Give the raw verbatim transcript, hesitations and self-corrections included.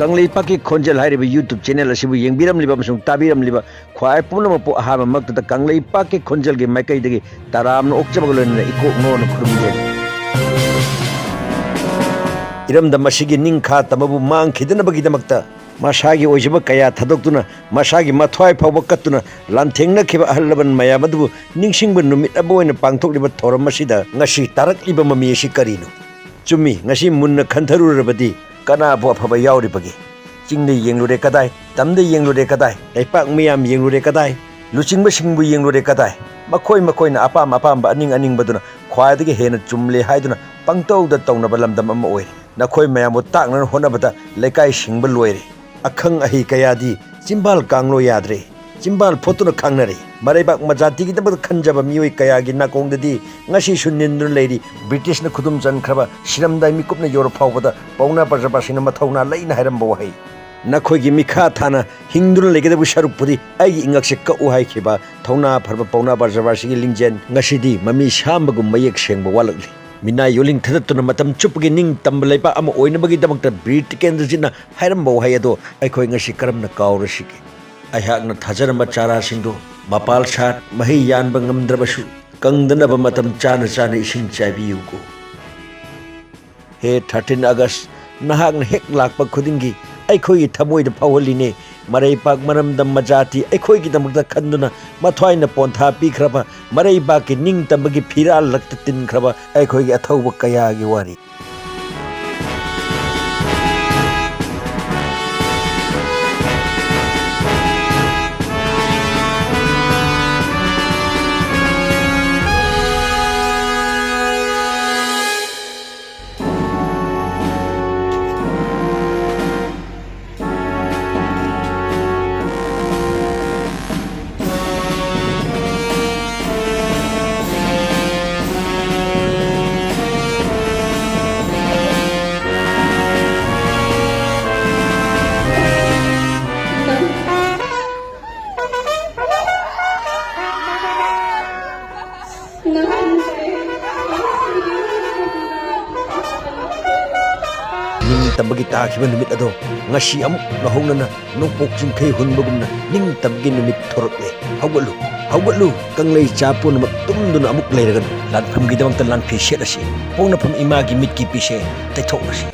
ꯀꯪꯂꯩꯄꯥꯛꯀꯤ ꯈꯣꯟꯖꯦꯜ ꯍꯥꯏꯔꯤꯕ YouTube channel ꯑꯁꯤꯕꯨ ꯌꯦꯡꯕꯤꯔꯝꯂꯤꯕ ꯑꯃꯁꯨꯡ ꯇꯥꯕꯤꯔꯝꯂꯤꯕ ꯈ꯭ꯋꯥꯏ ꯄꯨꯝꯅꯃꯛꯄꯨ ꯑꯍꯥꯟꯕꯃꯛꯇꯗ ꯀꯪꯂꯩꯄꯥꯛꯀꯤ ꯈꯣꯟꯖꯦꯜꯒꯤ ꯃꯥꯏꯀꯩꯗꯒꯤ ꯇꯔꯥꯝꯅ ꯑꯣꯛꯆꯕꯒ ꯂꯣꯏꯅꯅ ꯏꯀꯣꯛ ꯅꯣꯟꯅ ꯈꯨꯔꯨꯝꯖꯔꯤ꯫ ꯏꯔꯝꯗꯝ ꯑꯁꯤꯒꯤ ꯅꯤꯡꯈꯥ ꯇꯝꯕꯕꯨ ꯃꯥꯡꯈꯤꯗꯅꯕꯒꯤꯗꯃꯛꯇ ꯃꯁꯥꯒꯤ ꯑꯣꯏꯖꯕ ꯀꯌꯥ ꯊꯥꯗꯣꯛꯇꯨꯅ, ꯃꯁꯥꯒꯤ ꯃꯊ꯭ꯋꯥꯏ ꯐꯥꯎꯕ ꯀꯠꯇꯨꯅ ꯂꯥꯟꯊꯦꯡꯅꯈꯤꯕ ꯑꯍꯜ ꯂꯃꯟ ꯃꯌꯥꯝ ꯑꯗꯨꯕꯨ ꯅꯤꯡꯁꯤꯡꯕ ꯅꯨꯃꯤꯠ ꯑꯃ ꯑꯣꯏꯅ ꯄꯥꯡꯊꯣꯛꯂꯤꯕ ꯊꯧꯔꯝ ꯑꯁꯤꯗ ꯉꯁꯤ ꯇꯥꯔꯛꯂꯤꯕ ꯃꯃꯤ ꯑꯁꯤ ꯀꯔꯤꯅꯣ? ꯆꯨꯝꯃꯤ, ꯉꯁꯤ ꯃꯨꯟꯅ ꯈꯟꯊꯔꯨꯔꯕꯗꯤ ꯀꯅꯥꯕꯨ ꯑꯐꯕ ꯌꯥꯎꯔꯤꯕꯒꯦ? ꯆꯤꯡꯗ ꯌꯦꯡꯂꯨꯔꯦ ꯀꯗꯥꯏ, ꯇꯝꯗ ꯌꯦꯡꯂꯨꯔꯦ ꯀꯗꯥꯏ, ꯂꯩꯄꯥꯛ ꯃꯤꯌꯥꯝ ꯌꯦꯡꯂꯨꯔꯦ ꯀꯗꯥꯏ, ꯂꯨꯆꯤꯡꯕꯁꯤꯡꯕꯨ ꯌꯦꯡꯂꯨꯔꯦ ꯀꯗꯥꯏ? ꯃꯈꯣꯏ ꯃꯈꯣꯏꯅ ꯑꯄꯥꯝ ꯑꯄꯥꯝꯕ ꯑꯅꯤꯡ ꯑꯅꯤꯡꯕꯗꯨꯅ ꯈ꯭ꯋꯥꯏꯗꯒꯤ ꯍꯦꯟꯅ ꯆꯨꯝꯂꯦ ꯍꯥꯏꯗꯨꯅ ꯄꯪꯇꯧꯗ ꯇꯧꯅꯕ ꯂꯝꯗꯝ ꯑꯃ ꯑꯣꯏꯔꯦ꯫ ꯅꯈꯣꯏ ꯃꯌꯥꯝꯕꯨ ꯇꯥꯛꯅꯅ ꯍꯣꯠꯅꯕꯗ ꯂꯩꯀꯥꯏ ꯁꯤꯡꯕ ꯂꯣꯏꯔꯦ꯫ ꯑꯈꯪ ꯑꯍꯩ ꯀꯌꯥꯗꯤ ꯆꯤꯝꯕꯥꯜ ꯀꯥꯡꯂꯣ ꯌꯥꯗ꯭ꯔꯦ, ꯆꯤꯝꯕꯥꯜ ꯐꯣꯠꯇꯨꯅ ꯈꯥꯡꯅꯔꯦ꯫ ꯃꯔꯩꯕꯥꯛ ꯃꯖꯥꯇꯤꯒꯤꯗꯃꯛꯇ ꯈꯟꯖꯕ ꯃꯤꯑꯣꯏ ꯀꯌꯥꯒꯤ ꯅꯥꯀꯣꯡꯗꯗꯤ ꯉꯁꯤꯁꯨ ꯅꯤꯟꯗꯨꯅ ꯂꯩꯔꯤ ꯕ꯭ꯔꯤꯇꯤꯁꯅ ꯈꯨꯗꯨꯝ ꯆꯟꯈ꯭ꯔꯕ ꯁꯤꯔꯝꯗꯥꯏ ꯃꯤꯀꯨꯞꯅ ꯌꯧꯔ ꯐꯥꯎꯕꯗ ꯄꯥꯎꯅꯥ ꯄ꯭ꯔꯖꯥꯕꯥꯁꯤꯅ ꯃꯊꯧꯅꯥ ꯂꯩꯅ ꯍꯥꯏꯔꯝꯕ ꯋꯥꯍꯩ꯫ ꯅꯈꯣꯏꯒꯤ ꯃꯤꯈꯥ ꯊꯥꯅ ꯍꯤꯡꯗꯨꯅ ꯂꯩꯒꯗꯕ ꯁꯔꯨꯛꯄꯨꯗꯤ ꯑꯩꯒꯤ ꯏꯉꯛꯁꯦ ꯀꯛꯎ ꯍꯥꯏꯈꯤꯕ ꯊꯧꯅꯥ ꯐꯔꯕ ꯄꯥꯎꯅꯥ ꯄ꯭ꯔꯖꯥꯕꯥꯁꯤꯒꯤ ꯂꯤꯡꯖꯦꯜ ꯉꯁꯤꯗꯤ ꯃꯃꯤ ꯁꯥꯝꯕꯒꯨꯝ ꯃꯌꯦꯛ ꯁꯦꯡꯕ ꯋꯥꯠꯂꯛꯂꯤ꯫ ꯃꯤꯅꯥꯏ ꯌꯣꯜꯂꯤꯡ ꯊꯥꯗꯠꯇꯨꯅ ꯃꯇꯝ ꯆꯨꯞꯄꯒꯤ ꯅꯤꯡ ꯇꯝꯕ ꯂꯩꯕꯥꯛ ꯑꯃ ꯑꯣꯏꯅꯕꯒꯤꯗꯃꯛꯇ ꯕꯤꯔ ꯇꯤꯀꯦꯟꯗ꯭ꯔꯖꯤꯠꯅ ꯍꯥꯏꯔꯝꯕ ꯋꯥꯍꯩ ꯑꯗꯣ ꯑꯩꯈꯣꯏ ꯉꯁꯤ ꯀꯔꯝꯅ ꯀꯥꯎꯔꯁꯤꯒꯦ? ꯑꯩꯍꯥꯛꯅ ꯊꯥꯖꯔꯝꯕ ꯆꯥꯔꯥꯁꯤꯡꯗꯣ ꯃꯄꯥꯜ ꯁꯥꯠ ꯃꯍꯩ ꯌꯥꯟꯕ ꯉꯝꯗ꯭ꯔꯕꯁꯨ ꯀꯪꯗꯅꯕ ꯃꯇꯝ ꯆꯥꯅ ꯆꯥꯅ ꯏꯁꯤꯡ ꯆꯥꯏꯕꯤꯌꯨꯀꯣ꯫ ꯍꯦ thirteen August, ꯅꯍꯥꯛꯅ ꯍꯦꯛ ꯂꯥꯛꯄ ꯈꯨꯗꯤꯡꯒꯤ ꯑꯩꯈꯣꯏꯒꯤ ꯊꯃꯣꯏꯗ ꯐꯥꯎꯍꯜꯂꯤꯅꯦ꯫ ꯃꯔꯩꯄꯥꯛ ꯃꯔꯝꯗꯝ ꯃꯖꯥꯇꯤ ꯑꯩꯈꯣꯏꯒꯤꯗꯃꯛꯇ ꯈꯟꯗꯨꯅ ꯃꯊ꯭ꯋꯥꯏꯅ ꯄꯣꯟꯊꯥ ꯄꯤꯈ꯭ꯔꯕ, ꯃꯔꯩꯕꯥꯛꯀꯤ ꯅꯤꯡꯇꯝꯕꯒꯤ ꯐꯤꯔꯥꯜ ꯂꯛꯇ ꯇꯤꯟꯈ꯭ꯔꯕ ꯑꯩꯈꯣꯏꯒꯤ ꯑꯊꯧꯕ ꯀꯌꯥꯒꯤ ꯋꯥꯔꯤ꯫ ꯅꯤꯡꯇꯝꯕꯒꯤ ꯇꯥꯈꯤꯕ ꯅꯨꯃꯤꯠ ꯑꯗꯣ ꯉꯁꯤ ꯑꯃꯨꯛ ꯅꯧꯍꯧꯅꯅ ꯅꯣꯡꯄꯣꯛ ꯆꯤꯡꯈꯩ ꯍꯨꯟꯕꯒꯨꯝꯅ ꯅꯤꯡꯇꯝꯕꯒꯤ ꯅꯨꯃꯤꯠ ꯊꯣꯔꯛꯂꯦ꯫ ꯍꯧꯒꯠꯂꯨ, ꯍꯧꯒꯠꯂꯨ, ꯀꯪꯂꯩ ꯆꯥ ꯄꯨꯝꯅꯃꯛ ꯇꯨꯝꯗꯨꯅ ꯑꯃꯨꯛ ꯂꯩꯔꯒꯅꯨ꯫ ꯂꯥꯟꯐꯝꯒꯤꯗꯃꯛꯇ ꯂꯥꯟꯐꯤ ꯁꯦꯠꯂꯁꯤ꯫ ꯄꯣꯛꯅꯐꯝ ꯏꯃꯥꯒꯤ ꯃꯤꯠꯀꯤ ꯄꯤꯁꯦ ꯇꯩꯊꯣꯛꯂꯁꯤ꯫